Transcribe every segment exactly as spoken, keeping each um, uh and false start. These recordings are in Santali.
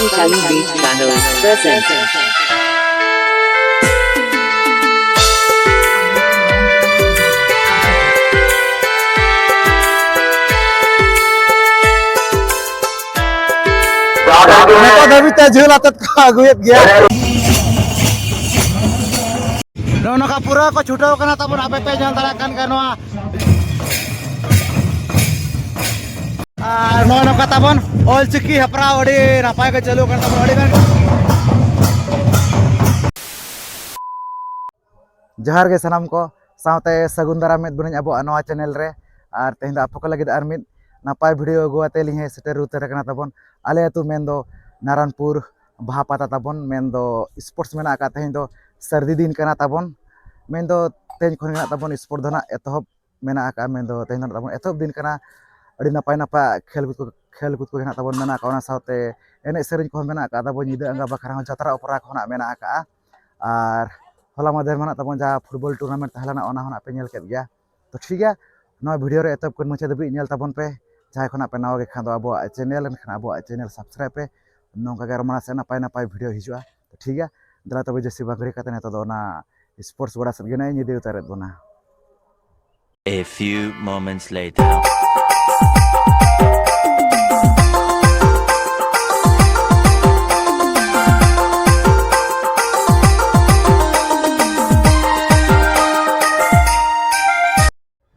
Channel Beat Channel present. ᱱᱤᱛᱚᱜ ᱫᱷᱟᱹᱵᱤᱡ ᱛᱮ ᱡᱷᱟᱹᱞ ᱟᱛᱮᱫ ᱠᱚ ᱟᱹᱜᱩᱭᱮᱫ ᱜᱮᱭᱟ᱾ ᱱᱚᱜᱼᱚ ᱱᱚᱝᱠᱟ ᱯᱩᱨᱟᱹ ᱠᱚ ᱪᱷᱩᱴᱟᱹᱣ ᱠᱟᱱᱟ ᱛᱟᱵᱚᱱ, ᱟᱯᱮ ᱯᱮ ᱧᱮᱞ ᱫᱟᱲᱮᱭᱟᱜ ᱠᱟᱱ ᱜᱮᱭᱟ ᱱᱚᱣᱟ᱾ ᱟᱨ ᱱᱚᱜᱼᱚ ᱱᱚᱝᱠᱟ ᱛᱟᱵᱚᱱ ᱚᱞ ᱪᱤᱠᱤ ᱦᱮᱯᱨᱟᱣ ᱟᱹᱰᱤ ᱱᱟᱯᱟᱭ ᱜᱮ ᱪᱟᱹᱞᱩ ᱟᱠᱟᱱ ᱛᱟᱵᱚᱱᱟ, ᱟᱹᱰᱤ ᱜᱟᱱ᱾ ᱡᱚᱦᱟᱨ ᱜᱮ ᱥᱟᱱᱟᱢ ᱠᱚ, ᱥᱟᱶᱛᱮ ᱥᱟᱹᱜᱩᱱ ᱫᱟᱨᱟᱢ ᱢᱮᱫ ᱵᱚᱱᱟᱹᱧ ᱟᱵᱚᱣᱟᱜ ᱱᱚᱣᱟ ᱪᱮᱱᱮᱞ ᱨᱮ᱾ ᱟᱨ ᱛᱮᱦᱮᱧ ᱫᱚ ᱟᱯᱮ ᱠᱚ ᱞᱟᱹᱜᱤᱫ ᱟᱨ ᱢᱤᱫ ᱱᱟᱯᱟᱭ ᱵᱷᱤᱰᱤᱭᱳ ᱟᱹᱜᱩ ᱟᱛᱮ ᱞᱤᱧ ᱦᱮᱡ ᱥᱮᱴᱮᱨ ᱩᱛᱟᱹᱨ ᱟᱠᱟᱱᱟ ᱛᱟᱵᱚᱱ᱾ ᱟᱞᱮ ᱟᱹᱛᱩ ᱢᱮᱱᱫᱚ ᱱᱟᱨᱟᱱᱯᱩᱨ ᱵᱟᱦᱟ ᱯᱟᱛᱟ ᱛᱟᱵᱚᱱ, ᱢᱮᱱᱫᱚ ᱥᱯᱳᱨᱴᱥ ᱢᱮᱱᱟᱜ ᱟᱠᱟᱫ, ᱛᱮᱦᱮᱧ ᱫᱚ ᱥᱟᱹᱨᱫᱤ ᱫᱤᱱ ᱠᱟᱱᱟ ᱛᱟᱵᱚᱱ, ᱢᱮᱱᱫᱚ ᱛᱮᱦᱮᱧ ᱠᱷᱚᱱ ᱜᱮ ᱱᱟᱜ ᱛᱟᱵᱚᱱ ᱥᱯᱳᱨᱴᱥ ᱫᱚ ᱱᱟᱜ ᱮᱛᱚᱦᱚᱵ ᱢᱮᱱᱟᱜ ᱟᱠᱟᱫᱼᱟ᱾ ᱢᱮᱱᱫᱚ ᱛᱮᱦᱮᱧ ᱫᱚ ᱱᱟᱜ ᱛᱟᱵᱚᱱ ᱮᱛᱚᱦᱚᱵ ᱫᱤᱱ ᱠᱟᱱᱟ᱾ ᱟᱹᱰᱤ ᱱᱟᱯᱟᱭ ᱱᱟᱯᱟᱭ ᱠᱷᱮᱞ ᱠᱚ, ᱠᱷᱮᱞ ᱠᱚ ᱜᱮ ᱱᱟᱜ ᱛᱟᱵᱚᱱ ᱢᱮᱱᱟᱜ ᱟᱠᱟᱫ, ᱚᱱᱟ ᱥᱟᱶᱛᱮ ᱮᱱᱮᱡ ᱥᱮᱨᱮᱧ ᱠᱚᱦᱚᱸ ᱢᱮᱱᱟᱜ ᱟᱠᱟᱫ ᱛᱟᱵᱚᱱ, ᱧᱤᱫᱟᱹ ᱟᱸᱜᱟ ᱵᱟᱠᱷᱨᱟ ᱦᱚᱸ ᱡᱟᱛᱨᱟ ᱚᱯᱮᱨᱟ ᱠᱚᱦᱚᱸ ᱱᱟᱜ ᱢᱮᱱᱟᱜ ᱟᱠᱟᱫᱼᱟ᱾ ᱟᱨ ᱦᱚᱞᱟ ᱢᱟᱫᱷᱮᱨ ᱢᱟ ᱱᱟᱜ ᱛᱟᱵᱚᱱ ᱡᱟᱦᱟᱸ ᱯᱷᱩᱴᱵᱚᱞ ᱴᱩᱨᱱᱟᱢᱮᱱᱴ ᱛᱟᱦᱮᱸ ᱞᱮᱱᱟ, ᱚᱱᱟ ᱦᱚᱸ ᱱᱟᱜ ᱯᱮ ᱧᱮᱞ ᱠᱮᱫ ᱜᱮᱭᱟ᱾ ᱛᱚ ᱴᱷᱤᱠ ᱜᱮᱭᱟ, ᱱᱚᱣᱟ ᱵᱷᱤᱰᱤᱭᱳ ᱨᱮ ᱮᱛᱚᱦᱚᱵ ᱠᱷᱚᱱ ᱢᱩᱪᱟᱹᱫ ᱫᱷᱟᱹᱵᱤᱡ ᱧᱮᱞ ᱛᱟᱵᱚᱱ ᱯᱮ᱾ ᱡᱟᱦᱟᱸᱭ ᱠᱷᱚᱱᱟᱜ ᱯᱮ ᱱᱟᱣᱟ ᱜᱮ ᱠᱷᱟᱱ ᱫᱚ ᱟᱵᱚᱣᱟᱜ ᱪᱮᱱᱮᱞ, ᱮᱱᱠᱷᱟᱱ ᱟᱵᱚᱣᱟᱜ ᱪᱮᱱᱮᱞ ᱥᱟᱵᱥᱠᱨᱟᱭᱤᱵ ᱯᱮ᱾ ᱱᱚᱝᱠᱟ ᱜᱮ ᱟᱨᱚ ᱢᱟᱲᱟᱝ ᱥᱮᱫ ᱱᱟᱯᱟᱭ ᱱᱟᱯᱟᱭ ᱵᱷᱤᱰᱤᱭᱳ ᱦᱤᱡᱩᱜᱼᱟ᱾ ᱛᱚ ᱴᱷᱤᱠ ᱜᱮᱭᱟ, ᱫᱮᱞᱟ ᱛᱚᱵᱮ ᱡᱟᱹᱥᱛᱤ ᱵᱟᱝ ᱜᱷᱟᱹᱲᱤ ᱠᱟᱛᱮ ᱱᱤᱛᱚᱜ ᱫᱚ ᱚᱱᱟ ᱥᱯᱳᱨᱴᱥ ᱜᱚᱰᱟ ᱥᱮᱫ ᱜᱮ ᱱᱟᱜ ᱤᱧ ᱤᱫᱤ ᱩᱛᱟᱹᱨᱮᱫ ᱵᱚᱱᱟ᱾ A few moments later.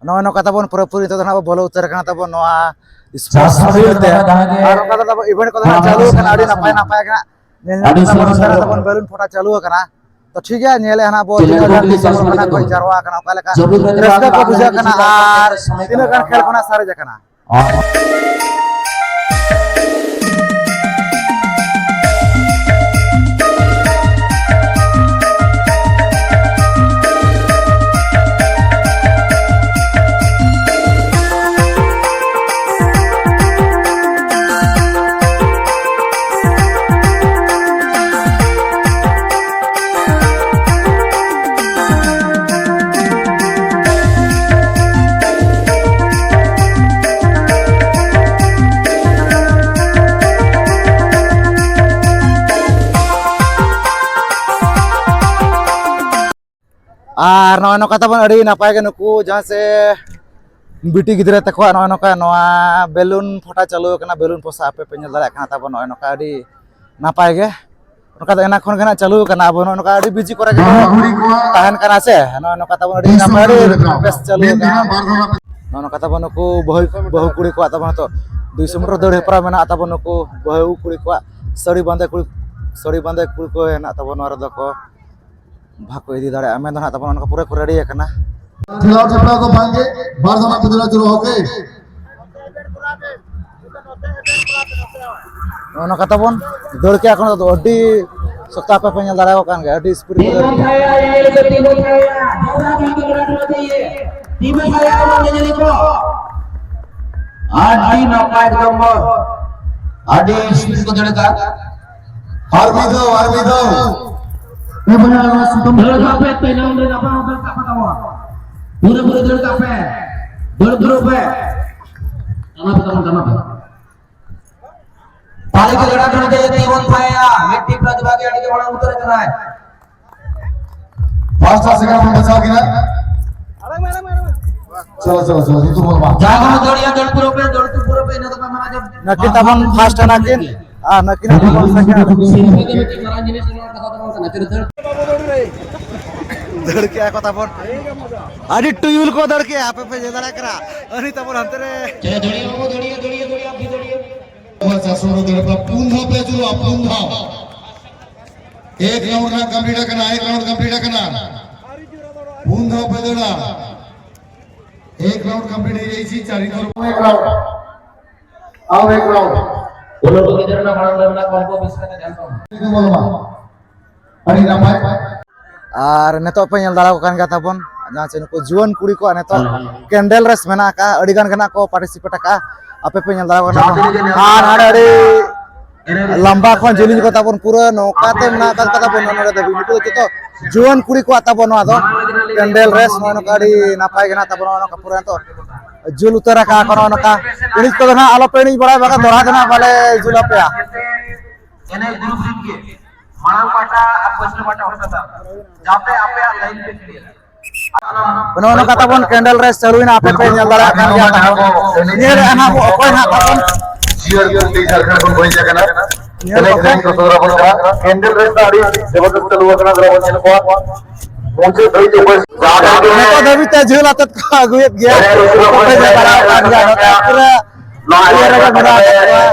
ᱱᱚᱜᱼᱚᱭ ᱱᱚᱝᱠᱟ ᱛᱟᱵᱚᱱ ᱯᱩᱨᱟᱹᱯᱩᱨᱤ ᱱᱤᱛᱚᱜ ᱫᱚ ᱱᱟᱜ ᱵᱚ ᱵᱚᱞᱚ ᱩᱛᱟᱹᱨ ᱠᱟᱱᱟ ᱛᱟᱵᱚᱱ ᱱᱚᱣᱟ ᱥᱯᱳᱨᱴᱥ ᱯᱷᱤᱞᱰ ᱛᱮ᱾ ᱟᱨ ᱚᱱᱠᱟ ᱛᱟᱵᱚᱱ ᱤᱵᱷᱮᱱᱴ ᱠᱚᱫᱚ ᱱᱟᱜ ᱪᱟᱹᱞᱩ ᱟᱠᱟᱱᱟ, ᱟᱹᱰᱤ ᱱᱟᱯᱟᱭ ᱱᱟᱯᱟᱭ ᱜᱮ ᱱᱟᱜ ᱧᱮᱞ ᱧᱟᱢᱚᱜ ᱠᱟᱱᱟ᱾ ᱱᱚᱛᱮ ᱨᱮ ᱛᱟᱵᱚᱱ ᱵᱮᱞᱩᱱ ᱯᱷᱚᱴᱟ ᱪᱟᱹᱞᱩ ᱟᱠᱟᱱᱟ᱾ ᱛᱚ ᱴᱷᱤᱠ ᱜᱮᱭᱟ, ᱧᱮᱞᱮ ᱦᱟᱸᱜ ᱵᱚ ᱛᱤᱱᱟᱹᱜ ᱜᱟᱱ ᱠᱚ ᱡᱟᱨᱣᱟ ᱟᱠᱟᱱᱟ, ᱚᱠᱟ ᱞᱮᱠᱟ ᱨᱟᱹᱥᱠᱟᱹ ᱠᱚ ᱵᱩᱡᱷᱟᱹᱜ ᱠᱟᱱᱟ ᱟᱨ ᱛᱤᱱᱟᱹᱜ ᱜᱟᱱ ᱠᱷᱮᱞ ᱠᱷᱚᱱᱟᱜ ᱥᱟᱨᱮᱡ ᱟᱠᱟᱱᱟ᱾ ᱟᱨ ᱱᱚᱜᱼᱚᱭ ᱱᱚᱝᱠᱟ ᱛᱟᱵᱚᱱ ᱟᱹᱰᱤ ᱱᱟᱯᱟᱭ ᱜᱮ ᱱᱩᱠᱩ ᱡᱟᱦᱟᱸ ᱥᱮ ᱵᱤᱴᱤ ᱜᱤᱫᱽᱨᱟᱹ ᱛᱟᱠᱚᱣᱟᱜ ᱱᱚᱜᱼᱚᱭ ᱱᱚᱝᱠᱟ ᱱᱚᱣᱟ ᱵᱮᱞᱩᱱ ᱯᱷᱟᱴᱟ ᱪᱟᱹᱞᱩ ᱟᱠᱟᱱᱟ, ᱵᱮᱞᱩᱱ ᱯᱚᱥᱟ ᱟᱯᱮ ᱯᱮ ᱧᱮᱞ ᱫᱟᱲᱮᱭᱟᱜ ᱠᱟᱱᱟ ᱛᱟᱵᱚᱱ ᱱᱚᱜᱼᱚᱭ ᱱᱚᱝᱠᱟ ᱟᱹᱰᱤ ᱱᱟᱯᱟᱭ ᱜᱮ᱾ ᱱᱚᱝᱠᱟ ᱫᱚ ᱮᱱᱟ ᱠᱷᱚᱱ ᱜᱮ ᱱᱟᱜ ᱪᱟᱹᱞᱩ ᱟᱠᱟᱱᱟ, ᱟᱵᱚ ᱱᱚᱜᱼᱚ ᱱᱚᱝᱠᱟ ᱟᱹᱰᱤ ᱵᱤᱡᱤ ᱠᱚᱨᱮ ᱜᱮ ᱛᱟᱦᱮᱱ ᱠᱟᱱᱟ ᱥᱮ, ᱱᱚᱜᱼᱚᱭ ᱱᱚᱝᱠᱟ ᱛᱟᱵᱚᱱ ᱟᱹᱰᱤ ᱱᱟᱯᱟᱭ ᱟᱹᱰᱤ ᱵᱮᱥ ᱪᱟᱹᱞᱩ ᱟᱠᱟᱱᱟ᱾ ᱱᱚᱜᱼᱚ ᱱᱚᱝᱠᱟ ᱛᱟᱵᱚᱱ ᱱᱩᱠᱩ ᱵᱟᱹᱦᱩ ᱵᱟᱹᱦᱩ ᱠᱩᱲᱤ ᱠᱚᱣᱟᱜ ᱛᱟᱵᱚᱱ ᱱᱤᱛᱚᱜ ᱫᱩᱭᱥᱚ ᱢᱤᱴᱟᱨ ᱫᱟᱹᱲ ᱦᱮᱯᱨᱟᱣ ᱢᱮᱱᱟᱜᱼᱟ ᱛᱟᱵᱚᱱ, ᱱᱩᱠᱩ ᱵᱟᱹᱦᱩ ᱠᱩᱲᱤ ᱠᱚᱣᱟᱜ ᱥᱟᱹᱲᱤ ᱵᱟᱸᱫᱮ ᱠᱩᱲᱤ ᱥᱟᱹᱲᱤ ᱵᱟᱸᱫᱮ ᱠᱩᱲᱤ ᱠᱚ ᱦᱮᱱᱟᱜ ᱛᱟᱵᱚᱱ ᱱᱚᱣᱟ ᱨᱮᱫᱚ ᱠᱚ ᱵᱷᱟᱜᱽ ᱠᱚ ᱤᱫᱤ ᱫᱟᱲᱮᱭᱟᱜᱼᱟ᱾ ᱢᱮᱱ ᱫᱚ ᱱᱟᱦᱟᱜ ᱛᱟᱵᱚᱱ ᱚᱱᱟ ᱠᱚ ᱯᱩᱨᱟᱹ ᱠᱚ ᱨᱮᱰᱤ ᱟᱠᱟᱱᱟ᱾ ᱡᱮᱞᱟ ᱪᱮᱯᱲᱟ ᱠᱚ ᱵᱟᱝᱜᱮ, ᱵᱟᱨ ᱫᱚ ᱱᱟᱜ ᱠᱚ ᱡᱮᱞᱟ ᱪᱚᱞᱚ ᱦᱚᱠᱮ᱾ ᱱᱚᱜᱼᱚ ᱱᱚᱝᱠᱟ ᱛᱟᱵᱚᱱ ᱫᱟᱹᱲ ᱠᱮᱜᱼᱟ ᱠᱚ, ᱟᱹᱰᱤ ᱥᱚᱠᱛᱚ ᱟᱯᱮ ᱯᱮ ᱧᱮᱞ ᱫᱟᱲᱮᱭᱟᱠᱚ ᱠᱟᱱ ᱜᱮᱭᱟ, ᱟᱹᱰᱤ ᱥᱯᱤᱰ ᱠᱚ ᱫᱟᱹᱲ ᱠᱮᱜᱼᱟ᱾ ᱟᱹᱰᱤ ᱱᱟᱯᱟᱭ ᱮᱠᱫᱚᱢ, ᱟᱹᱰᱤ ᱥᱯᱤᱰ ᱠᱚ ᱫᱟᱹᱲ ᱠᱟᱜᱼᱟ᱾ ᱟᱨ ᱢᱤᱫ ᱫᱷᱟᱣ, ᱟᱨ ᱢᱤᱫ ᱫᱷᱟᱣ᱾ ᱫᱟᱹᱲ ᱠᱟᱜ ᱯᱮ, ᱛᱟᱭᱱᱚᱢ ᱨᱮ ᱜᱟᱯᱟ ᱦᱚᱸ ᱫᱟᱹᱲ ᱠᱟᱜ ᱯᱮ ᱛᱟᱵᱚᱱ᱾ ᱯᱩᱨᱟᱹ ᱯᱩᱨᱟᱹ ᱫᱟᱹᱲ ᱠᱟᱜ ᱯᱮ, ᱫᱟᱹᱲ ᱯᱩᱨᱟᱹᱣ ᱯᱮ᱾ ᱴᱟᱱᱟ ᱯᱮ ᱛᱟᱵᱚᱱ, ᱴᱟᱱᱟ ᱯᱮ᱾ ᱛᱟᱞᱤ ᱠᱚ ᱡᱚᱲᱟ ᱡᱚᱲᱟ ᱛᱮ ᱛᱤᱸᱜᱩᱱ ᱛᱟᱦᱮᱸᱭᱟ᱾ ᱢᱤᱫᱴᱤᱡ ᱯᱨᱚᱛᱤᱵᱷᱟ ᱜᱮ ᱟᱹᱰᱤ ᱜᱮ ᱢᱟᱲᱟᱝ ᱩᱛᱟᱹᱨ ᱟᱠᱟᱱᱟᱭ᱾ ᱯᱟᱸᱪᱴᱟ ᱥᱮᱠᱮᱱᱰ ᱵᱚᱱ ᱵᱟᱪᱷᱟᱣ ᱠᱤᱱᱟ᱾ ᱪᱚᱞᱚ, ᱪᱚᱞᱚ, ᱪᱚᱞᱚ, ᱡᱚᱛᱚ ᱵᱚᱱ ᱢᱟ᱾ ᱡᱟᱦᱟᱸ ᱠᱚ ᱫᱟᱹᱲ ᱮᱜᱼᱟ, ᱫᱟᱹᱲ ᱯᱩᱨᱟᱹᱣ ᱯᱮ, ᱫᱟᱹᱲ ᱯᱩᱨᱟᱹᱣ ᱯᱮ, ᱤᱱᱟᱹ ᱫᱚ ᱵᱟᱝ ᱢᱟᱱᱟ ᱡᱮ ᱱᱟᱹᱠᱤᱱ ᱛᱟᱵᱚᱱ ᱯᱷᱟᱥᱴ ᱱᱟᱹᱠᱤᱱ, ᱟᱨ ᱱᱟᱹᱠᱤᱱ ᱦᱚᱸ ᱛᱟᱵᱚᱱ ᱥᱮᱠᱮᱱᱰ᱾ ᱥᱤᱨᱯᱟᱹ ᱫᱚ ᱢᱤᱫᱴᱤᱡ ᱢᱟᱨᱟᱝ ᱡᱤᱱᱤᱥ ᱠᱟᱱᱟ, ᱚᱱᱟ ᱠᱟᱛᱷᱟ ᱫᱚ ᱵᱟᱝ ᱠᱟᱱᱟ᱾ ᱪᱚᱞᱚ, ᱫᱟᱹᱲ᱾ ᱫᱟᱹᱲ ᱠᱮᱜᱼᱟ ᱠᱚ ᱛᱟᱵᱚᱱ᱾ ᱟᱹᱰᱤ ᱴᱩᱭᱩᱞ ᱠᱚ ᱫᱟᱹᱲ ᱠᱮᱜᱼᱟ, ᱟᱯᱮ ᱯᱮ ᱧᱮᱞ ᱫᱟᱲᱮᱭᱟᱜ ᱠᱟᱱᱟ᱾ ᱟᱹᱰᱤ ᱛᱟᱵᱚᱱ ᱦᱟᱱᱛᱮ ᱨᱮ᱾ ᱪᱚᱞᱚ, ᱫᱟᱹᱲ ᱮᱜᱼᱟ ᱠᱚ, ᱫᱟᱹᱲ ᱮᱜᱼᱟ, ᱫᱟᱹᱲ ᱮᱜᱼᱟ, ᱫᱟᱹᱲ ᱮᱜᱼᱟ, ᱟᱯᱮ ᱫᱟᱹᱲ ᱮᱜᱼᱟ᱾ ᱪᱟᱨᱥᱚ ᱫᱟᱹᱲ ᱯᱩᱱ ᱫᱷᱟᱣ ᱯᱮ ᱟᱹᱪᱩᱨᱚᱜᱼᱟ, ᱯᱩᱱ ᱫᱷᱟᱣ᱾ ᱮᱠ ᱨᱟᱣᱩᱱᱰ ᱨᱮᱱᱟᱜ ᱠᱚᱢᱯᱞᱤᱴ ᱟᱠᱟᱱᱟ, ᱮᱠ ᱨᱟᱣᱩᱱᱰ ᱠᱚᱢᱯᱞᱤᱴ ᱟᱠᱟᱱᱟ᱾ ᱯᱩᱱ ᱫᱷᱟᱣ ᱯᱮ ᱫᱟᱹᱲᱟ᱾ ᱮᱠ ᱨᱟᱣᱩᱱᱰ ᱠᱚᱢᱯᱞᱤᱴ ᱦᱩᱭ ᱡᱟᱭᱥᱤ, ᱪᱟᱨᱤ ᱫᱷᱟᱣ ᱮᱠ ᱨᱟᱣᱩᱱᱰ᱾ ᱟᱨ ᱮᱠ ᱨᱟᱣᱩᱱᱰ᱾ ᱵᱚᱞᱚ ᱠᱚ ᱜᱤᱫᱽᱨᱟᱹ ᱨᱮᱱᱟᱜ ᱢᱟᱲᱟᱝ ᱨᱮ ᱢᱮᱱᱟᱜ ᱠᱚᱣᱟ, ᱩᱱᱠᱩ ᱵᱮᱥ ᱠᱟᱛᱮ ᱧᱮᱞ ᱠᱚᱢ᱾ ᱟᱹᱰᱤ ᱱᱟᱯᱟᱭ᱾ ᱟᱨ ᱱᱤᱛᱚᱜ ᱯᱮ ᱧᱮᱞ ᱫᱟᱲᱮᱭᱟᱠᱚ ᱠᱟᱱ ᱜᱮᱭᱟ ᱛᱟᱵᱚᱱ, ᱡᱟᱦᱟᱸ ᱪᱮ ᱱᱩᱠᱩ ᱡᱩᱣᱟᱹᱱ ᱠᱩᱲᱤ ᱠᱚᱣᱟᱜ ᱱᱤᱛᱚᱜ ᱦᱮᱸ, ᱦᱮᱸ᱾ ᱠᱮᱱᱰᱮᱞ ᱨᱮᱥ ᱢᱮᱱᱟᱜ ᱟᱠᱟᱫᱼᱟ, ᱟᱹᱰᱤ ᱜᱟᱱ ᱜᱮ ᱱᱟᱜ ᱠᱚ ᱯᱟᱨᱴᱤᱥᱤᱯᱮᱴ ᱟᱠᱟᱫᱼᱟ᱾ ᱟᱯᱮ ᱯᱮ ᱧᱮᱞ ᱫᱟᱲᱮᱭᱟᱠᱚ ᱠᱟᱱᱟ ᱛᱟᱵᱚᱱ᱾ ᱟᱨ ᱟᱹᱰᱤ ᱞᱟᱢᱵᱟ ᱠᱷᱚᱱ ᱡᱮᱞᱮᱧ ᱠᱚ ᱛᱟᱵᱚᱱ ᱯᱩᱨᱟᱹ ᱱᱚᱝᱠᱟ ᱛᱮ ᱢᱮᱱᱟᱜ ᱟᱠᱟᱫ ᱛᱟᱵᱚᱱ ᱱᱚᱰᱮ ᱫᱷᱟᱹᱵᱤᱡ᱾ ᱱᱩᱠᱩ ᱫᱚ ᱡᱚᱛᱚ ᱡᱩᱣᱟᱹᱱ ᱠᱩᱲᱤ ᱠᱚᱣᱟᱜ ᱛᱟᱵᱚᱱ ᱱᱚᱣᱟ ᱫᱚ ᱠᱮᱱᱰᱮᱞ ᱨᱮᱥ, ᱱᱚᱜᱼᱚ ᱱᱚᱝᱠᱟ ᱟᱹᱰᱤ ᱱᱟᱯᱟᱭ ᱜᱮ ᱱᱟᱜ ᱛᱟᱵᱚᱱ ᱱᱚᱜᱼᱚ ᱱᱚᱝᱠᱟ ᱯᱩᱨᱟᱹ ᱱᱤᱛᱚᱜ ᱡᱩᱞ ᱩᱛᱟᱹᱨ ᱟᱠᱟᱫᱼᱟ ᱠᱚ ᱱᱚᱜᱼᱚ ᱱᱚᱝᱠᱟ᱾ ᱮᱱᱮᱡ ᱠᱚᱫᱚ ᱱᱟᱜ ᱟᱞᱚᱯᱮ ᱮᱱᱮᱡ ᱵᱟᱲᱟᱭᱟ, ᱵᱟᱠᱷᱟᱱ ᱫᱚᱦᱲᱟ ᱛᱮ ᱱᱟᱜ ᱵᱟᱞᱮ ᱡᱩᱞ ᱟᱯᱮᱭᱟ᱾ ᱮᱱᱮᱡ ᱜᱨᱩᱯ ᱨᱮᱱ ᱜᱮ ᱢᱟᱲᱟᱝ ᱯᱟᱦᱴᱟ ᱟᱨ ᱯᱟᱹᱪᱷᱞᱟᱹ ᱯᱟᱦᱴᱟ ᱦᱚᱲ ᱠᱟᱛᱷᱟ, ᱡᱟᱛᱮ ᱟᱯᱮᱭᱟᱜ ᱞᱟᱭᱤᱱ ᱯᱮ ᱠᱞᱤᱭᱟᱨ᱾ ᱱᱚᱜᱼᱚ ᱱᱚᱝᱠᱟ ᱛᱟᱵᱚᱱ candle race ᱪᱟᱹᱞᱩᱭᱮᱱᱟ, ᱟᱯᱮ ᱯᱮ ᱧᱮᱞ ᱫᱟᱲᱮᱭᱟᱜ ᱠᱟᱱ ᱜᱮᱭᱟ ᱛᱟᱵᱚᱱ᱾ ᱧᱮᱞᱮᱫᱼᱟ ᱱᱟᱦᱟᱜ ᱵᱚ ᱚᱠᱚᱭ ᱱᱟᱦᱟᱜ ᱛᱟᱵᱚᱱ᱾ ᱡᱤᱭᱟᱹᱲ ᱜᱮ ᱡᱷᱟᱲᱠᱷᱚᱸᱰ ᱠᱷᱚᱱ ᱦᱩᱭ ᱟᱠᱟᱱᱟ᱾ ᱧᱮᱞ ᱮᱱᱮᱡ ᱠᱚᱯᱮ᱾ ᱥᱮᱨᱮᱧ ᱠᱚ ᱥᱚᱫᱚᱨ ᱟᱵᱚᱱ ᱠᱟᱱᱟ᱾ Candle race ᱫᱚ ᱟᱹᱰᱤ ᱡᱚᱵᱚᱨᱫᱚᱥ ᱪᱟᱹᱞᱩ ᱟᱠᱟᱱᱟ, ᱟᱫᱚ ᱵᱚᱱ ᱧᱮᱞ ᱠᱚᱣᱟ᱾ ᱢᱩᱪᱟᱹᱫ ᱫᱷᱟᱹᱵᱤᱡ ᱚᱠᱚᱭ ᱱᱤᱛᱚᱜ ᱫᱷᱟᱹᱵᱤᱡ ᱛᱮ ᱡᱷᱟᱹᱞ ᱟᱛᱮᱫ ᱠᱚ ᱟᱹᱜᱩᱭᱮᱫ ᱜᱮᱭᱟ᱾ ᱚᱠᱚᱭ ᱯᱮ ᱧᱮᱞ ᱫᱟᱲᱮᱭᱟᱜ ᱠᱟᱱ ᱜᱮᱭᱟ, ᱱᱚᱛᱮ ᱯᱩᱨᱟᱹ ᱤᱭᱟᱹ ᱨᱮᱜᱮ ᱢᱮᱱᱟᱜ ᱟᱠᱟᱫ ᱠᱚᱣᱟ᱾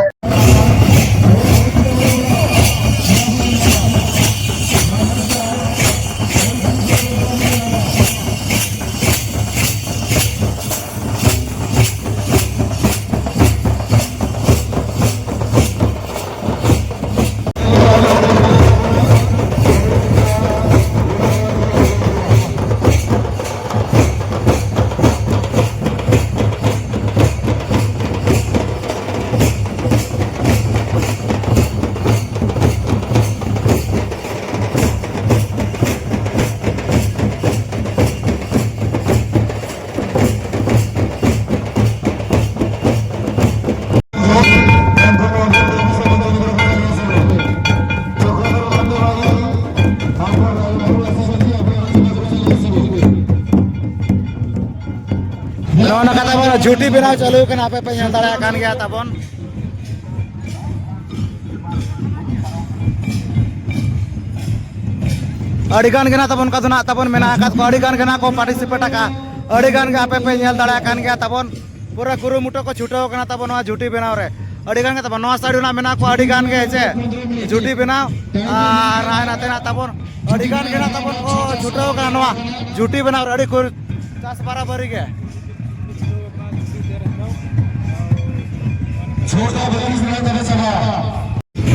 ᱱᱚᱜᱼᱚ ᱱᱚᱝᱠᱟ ᱛᱟᱵᱚᱱ ᱡᱷᱩᱴᱤ ᱵᱮᱱᱟᱣ ᱪᱟᱹᱞᱩ ᱠᱟᱱᱟ, ᱟᱯᱮ ᱯᱮ ᱧᱮᱞ ᱫᱟᱲᱮᱭᱟᱜ ᱠᱟᱱ ᱜᱮᱭᱟ ᱛᱟᱵᱚᱱ᱾ ᱟᱹᱰᱤ ᱜᱟᱱ ᱜᱮ ᱱᱟᱜ ᱛᱟᱵᱚᱱ, ᱚᱱᱠᱟ ᱫᱚ ᱱᱟᱜ ᱛᱟᱵᱚᱱ ᱢᱮᱱᱟᱜ ᱟᱠᱟᱫ ᱠᱚᱣᱟ, ᱟᱹᱰᱤ ᱜᱟᱱ ᱜᱮ ᱱᱟᱜ ᱠᱚ participate ᱟᱠᱟᱫ, ᱟᱹᱰᱤ ᱜᱟᱱ ᱜᱮ ᱟᱯᱮ ᱯᱮ ᱧᱮᱞ ᱫᱟᱲᱮᱭᱟᱜ ᱠᱟᱱ ᱜᱮᱭᱟ ᱛᱟᱵᱚᱱ᱾ ᱯᱩᱨᱟᱹ ᱠᱩᱨᱩᱢᱩᱴᱩ ᱠᱚ ᱪᱷᱩᱴᱟᱹᱣ ᱠᱟᱱᱟ ᱛᱟᱵᱚᱱ ᱱᱚᱣᱟ ᱡᱷᱩᱴᱤ ᱵᱮᱱᱟᱣ ᱨᱮ᱾ ᱟᱹᱰᱤ ᱜᱟᱱ ᱜᱮ ᱛᱟᱵᱚᱱ ᱱᱚᱣᱟ side ᱨᱮᱱᱟᱜ ᱢᱮᱱᱟᱜ ᱠᱚᱣᱟ, ᱟᱹᱰᱤ ᱜᱟᱱ ᱜᱮ ᱦᱮᱸ ᱪᱮ, ᱡᱷᱩᱴᱤ ᱵᱮᱱᱟᱣ᱾ ᱟᱨ ᱱᱟᱭ ᱱᱟᱛᱮ ᱱᱟᱜ ᱛᱟᱵᱚᱱ ᱟᱹᱰᱤ ᱜᱟᱱ ᱜᱮ ᱱᱟᱜ ᱛᱟᱵᱚᱱ ᱠᱚ ᱪᱷᱩᱴᱟᱹᱣ ᱠᱟᱱᱟ ᱱᱚᱣᱟ ᱡᱷᱩᱴᱤ ᱵᱮᱱᱟᱣ ᱨᱮ, ᱟᱹᱰᱤ ᱠᱩᱨ-, ᱪᱟᱥ ᱵᱟᱨᱟᱵᱟᱹᱨᱤ ᱜᱮ᱾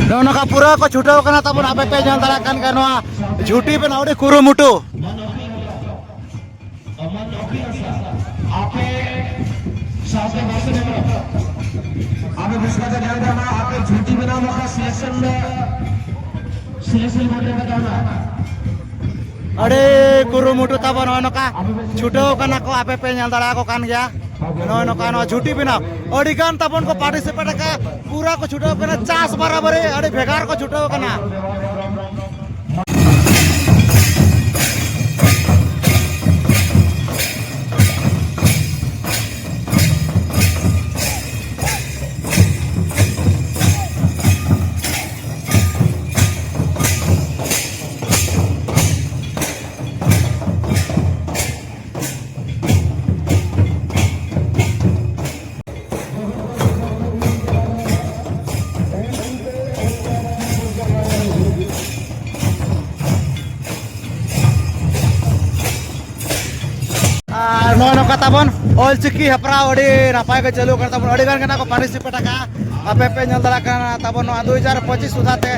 ᱱᱚᱜᱼᱚ ᱱᱚᱝᱠᱟ ᱯᱩᱨᱟᱹ ᱠᱚ ᱪᱷᱩᱴᱟᱹᱣ ᱠᱟᱱᱟ ᱛᱟᱵᱚᱱ, ᱟᱯᱮ ᱯᱮ ᱧᱮᱞ ᱫᱟᱲᱮᱭᱟᱜ ᱠᱟᱱ ᱜᱮᱭᱟ ᱱᱚᱣᱟ ᱡᱷᱩᱴᱤ ᱵᱮᱱᱟᱣ ᱟᱹᱰᱤ ᱠᱩᱨᱩᱢᱩᱴᱩ᱾ ᱟᱯᱮ ᱥᱟᱶᱛᱮ ᱵᱟᱥ ᱨᱮ ᱟᱯᱮ ᱵᱤᱥᱠᱟ ᱛᱮ ᱧᱮᱞ ᱛᱟᱢᱟ, ᱟᱯᱮ ᱡᱷᱩᱴᱤ ᱵᱮᱱᱟᱣ ᱢᱟᱯᱮ ᱥᱤᱞᱮᱠᱥᱚᱱ ᱢᱮ, ᱥᱤᱞᱮᱠᱥᱚᱱ ᱵᱳᱨᱰ ᱨᱮ ᱢᱮᱛᱟᱢᱟ᱾ ᱟᱹᱰᱤ ᱠᱩᱨᱩᱢᱩᱴᱩ ᱛᱟᱵᱚᱱ ᱱᱚᱜᱼᱚᱭ ᱱᱚᱝᱠᱟ ᱪᱷᱩᱴᱟᱹᱣ ᱠᱟᱱᱟ ᱠᱚ, ᱟᱯᱮ ᱯᱮ ᱧᱮᱞ ᱫᱟᱲᱮᱭᱟᱠᱚ ᱠᱟᱱ ᱜᱮᱭᱟ᱾ ᱱᱚᱜᱼᱚᱭ ᱱᱚᱝᱠᱟ ᱱᱚᱣᱟ ᱡᱷᱩᱴᱤ ᱵᱮᱱᱟᱣ ᱟᱹᱰᱤ ᱜᱟᱱ ᱛᱟᱵᱚᱱ ᱠᱚ participate ᱟᱠᱟᱫ, ᱯᱩᱨᱟᱹ ᱠᱚ ᱪᱷᱩᱴᱟᱹᱣ ᱠᱟᱱᱟ, ᱪᱟᱥ ᱵᱟᱨᱟᱵᱟᱹᱨᱤ ᱟᱹᱰᱤ ᱵᱷᱮᱜᱟᱨ ᱠᱚ ᱪᱷᱩᱴᱟᱹᱣ ᱠᱟᱱᱟ᱾ ᱛᱟᱵᱚᱱ ᱚᱞᱪᱤᱠᱤ ᱦᱮᱯᱨᱟᱣ ᱟᱹᱰᱤ ᱱᱟᱯᱟᱭ ᱜᱮ ᱪᱟᱹᱞᱩ ᱠᱟᱱᱟ ᱛᱟᱵᱚᱱ, ᱟᱹᱰᱤ ᱜᱟᱱ ᱜᱮ ᱱᱟᱜ ᱠᱚ ᱯᱟᱨᱴᱤᱥᱤᱯᱮᱴ ᱟᱠᱟᱫᱼᱟ᱾ ᱟᱯᱮ ᱯᱮ ᱧᱮᱞ ᱫᱟᱲᱮᱭᱟᱜ ᱠᱟᱱᱟ ᱛᱟᱵᱚᱱ ᱱᱚᱣᱟ ᱫᱩ ᱦᱟᱡᱟᱨ ᱯᱚᱸᱪᱤᱥ ᱥᱩᱫᱷᱟ ᱛᱮ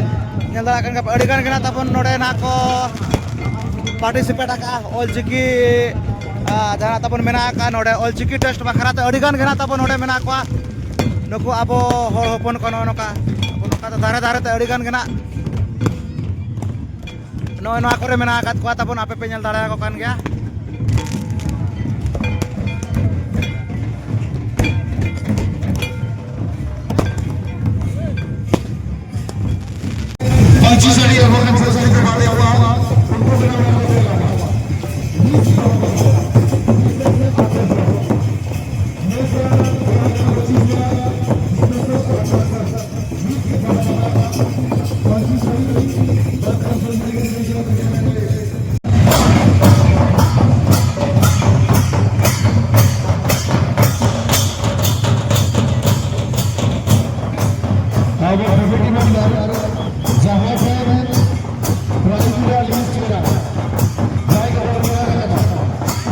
ᱧᱮᱞ ᱫᱟᱲᱮᱭᱟᱜ ᱠᱟᱱ ᱜᱮᱭᱟ ᱯᱮ, ᱟᱹᱰᱤ ᱜᱟᱱ ᱜᱮ ᱱᱟᱜ ᱛᱟᱵᱚᱱ ᱱᱚᱰᱮ ᱱᱟᱜ ᱠᱚ ᱯᱟᱨᱴᱤᱥᱤᱯᱮᱴ ᱟᱠᱟᱫᱼᱟ ᱚᱞᱪᱤᱠᱤ, ᱟᱨ ᱡᱟᱦᱟᱸ ᱛᱟᱵᱚᱱ ᱢᱮᱱᱟᱜ ᱟᱠᱟᱫ ᱱᱚᱰᱮ ᱚᱞᱪᱤᱠᱤ ᱴᱮᱥᱴ ᱵᱟᱠᱷᱨᱟ ᱛᱮ ᱟᱹᱰᱤ ᱜᱟᱱ ᱜᱮ ᱱᱟᱜ ᱛᱟᱵᱚᱱ ᱱᱚᱰᱮ ᱢᱮᱱᱟᱜ ᱠᱚᱣᱟ᱾ ᱱᱩᱠᱩ ᱟᱵᱚ ᱦᱚᱲ ᱦᱚᱯᱚᱱ ᱠᱚ ᱱᱚᱜᱼᱚ ᱱᱚᱝᱠᱟ, ᱱᱚᱜᱼᱚ ᱱᱚᱝᱠᱟ ᱫᱚ ᱫᱷᱟᱨᱮ ᱫᱷᱟᱨᱮ ᱛᱮ ᱟᱹᱰᱤ ᱜᱟᱱ ᱜᱮ ᱱᱟᱜ ᱱᱚᱜᱼᱚᱭ ᱱᱚᱣᱟ ᱠᱚᱨᱮ ᱢᱮᱱᱟᱜ ᱟᱠᱟᱫ ᱠᱚᱣᱟ ᱛᱟᱵᱚᱱ, ᱟᱯᱮ ᱯᱮ ᱧᱮᱞ ᱫᱟᱲᱮᱭᱟᱠᱚ ᱠᱟᱱ ᱜᱮᱭᱟ᱾ ᱯᱟᱹᱧᱪᱤ ᱥᱟᱹᱲᱤ ᱮᱵᱚᱝ ᱯᱟᱹᱧᱪᱤ ᱥᱟᱹᱲᱤ ᱛᱮ ᱵᱟᱸᱫᱮ ᱟᱵᱚᱣᱟᱜ ᱩᱱᱠᱩ ᱠᱚ ᱢᱮᱱᱟ ᱚᱱᱟ ᱠᱚ ᱪᱮᱫ ᱞᱮᱠᱟ? ᱟᱵᱚ ᱠᱚᱢᱤᱴᱤ ᱢᱮᱢᱵᱟᱨ ᱡᱟᱦᱟᱸᱭ ᱥᱟᱦᱮᱵ ᱯᱨᱟᱭᱤᱡᱽ ᱨᱮᱭᱟᱜ ᱞᱤᱥᱴ ᱢᱮᱱᱟᱜᱼᱟ, ᱡᱟᱦᱟᱸᱭ ᱠᱚ ᱵᱚᱞᱚ ᱫᱟᱲᱮ ᱠᱟᱫᱟ,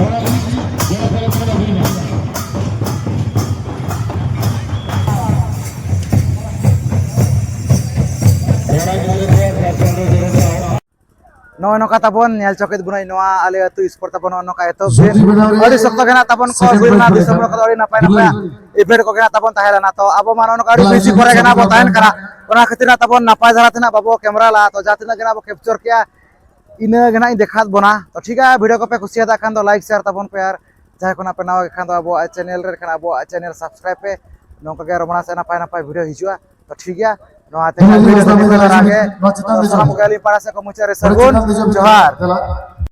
ᱚᱱᱟ ᱞᱤᱥᱴ ᱜᱚᱲᱚ ᱛᱚᱨᱚᱯ ᱠᱷᱚᱱ ᱟᱹᱜᱩᱭ ᱢᱟ᱾ ᱱᱚᱜᱼᱚᱭ ᱱᱚᱝᱠᱟ ᱛᱟᱵᱚᱱ ᱧᱮᱞ ᱪᱚ ᱠᱮᱫ ᱵᱚᱱᱟ ᱱᱚᱣᱟ ᱟᱞᱮ ᱟᱹᱛᱩ ᱥᱯᱳᱨᱴ ᱛᱟᱵᱚᱱ ᱱᱚᱜᱼᱚ ᱱᱚᱝᱠᱟ ᱮᱛᱚᱦᱚᱵ ᱫᱤᱱ᱾ ᱟᱹᱰᱤ ᱥᱚᱠᱛᱚ ᱜᱮ ᱱᱟᱜ ᱛᱟᱵᱚᱱ ᱠᱚ ᱦᱩᱭ ᱞᱮᱱᱟ, ᱫᱤᱥᱚᱢ ᱦᱚᱲ ᱠᱚᱫᱚ ᱟᱹᱰᱤ ᱱᱟᱯᱟᱭ ᱱᱟᱯᱟᱭ ᱤᱵᱷᱮᱱᱴ ᱠᱚᱜᱮ ᱱᱟᱜ ᱛᱟᱵᱚᱱ ᱛᱟᱦᱮᱸ ᱞᱮᱱᱟ᱾ ᱛᱚ ᱟᱵᱚ ᱢᱟ ᱱᱚᱜᱼᱚ ᱱᱚᱝᱠᱟ ᱟᱹᱰᱤ ᱵᱤᱡᱤ ᱠᱚᱨᱮ ᱜᱮ ᱱᱟᱜ ᱵᱚᱱ ᱛᱟᱦᱮᱱ ᱠᱟᱱᱟ, ᱚᱱᱟ ᱠᱷᱟᱹᱛᱤᱨ ᱱᱟᱜ ᱛᱟᱵᱚᱱ ᱱᱟᱯᱟᱭ ᱫᱷᱟᱨᱟ ᱛᱮ ᱱᱟᱜ ᱵᱟᱵᱚ ᱠᱮᱢᱮᱨᱟ ᱞᱮᱫᱼᱟ᱾ ᱛᱚ ᱡᱟᱦᱟᱸ ᱛᱤᱱᱟᱹᱜ ᱜᱮ ᱱᱟᱜ ᱵᱚ ᱠᱮᱯᱪᱚᱨ ᱠᱮᱜᱼᱟ, ᱤᱱᱟᱹ ᱜᱮ ᱱᱟᱜ ᱤᱧ ᱫᱮᱠᱷᱟᱣᱟᱫ ᱵᱚᱱᱟ᱾ ᱛᱚ ᱴᱷᱤᱠ ᱜᱮᱭᱟ, ᱵᱷᱤᱰᱤᱭᱳ ᱠᱚᱯᱮ ᱠᱩᱥᱤᱭᱟᱫᱟ ᱠᱷᱟᱱ ᱫᱚ ᱞᱟᱭᱤᱠ ᱥᱮᱭᱟᱨ ᱛᱟᱵᱚᱱ ᱯᱮ, ᱟᱨ ᱡᱟᱦᱟᱸᱭ ᱠᱚ ᱱᱟᱜ ᱯᱮ ᱱᱟᱣᱟ ᱜᱮ ᱠᱷᱟᱱ ᱫᱚ ᱟᱵᱚᱣᱟᱜ ᱪᱮᱱᱮᱞ ᱨᱮ ᱠᱷᱟᱱ ᱟᱵᱚᱣᱟᱜ ᱪᱮᱱᱮᱞ ᱥᱟᱵᱥᱠᱨᱟᱭᱤᱵ ᱯᱮ᱾ ᱱᱚᱝᱠᱟ ᱜᱮ ᱟᱨᱚ ᱢᱟᱲᱟᱝ ᱥᱮᱫ ᱱᱟᱯᱟᱭ ᱱᱟᱯᱟᱭ ᱵᱷᱤᱰᱤᱭᱳ ᱦᱤᱡᱩᱜᱼᱟ᱾ ᱛᱚ ᱴᱷᱤᱠ ᱜᱮᱭᱟ, ᱱᱚᱣᱟ ᱛᱮ ᱵᱷᱤᱰᱤᱭᱳ ᱫᱚ ᱱᱤᱛᱚᱜ ᱫᱷᱟᱨᱟ ᱜᱮ᱾ ᱛᱚ ᱥᱟᱱᱟᱢ ᱠᱚᱜᱮ ᱟᱹᱞᱤᱧ ᱯᱟᱦᱴᱟ ᱥᱮᱫ ᱠᱷᱚᱱ ᱢᱩᱪᱟᱹᱫ ᱨᱮ ᱥᱟᱹᱜᱩᱱ ᱡᱚᱦᱟᱨ᱾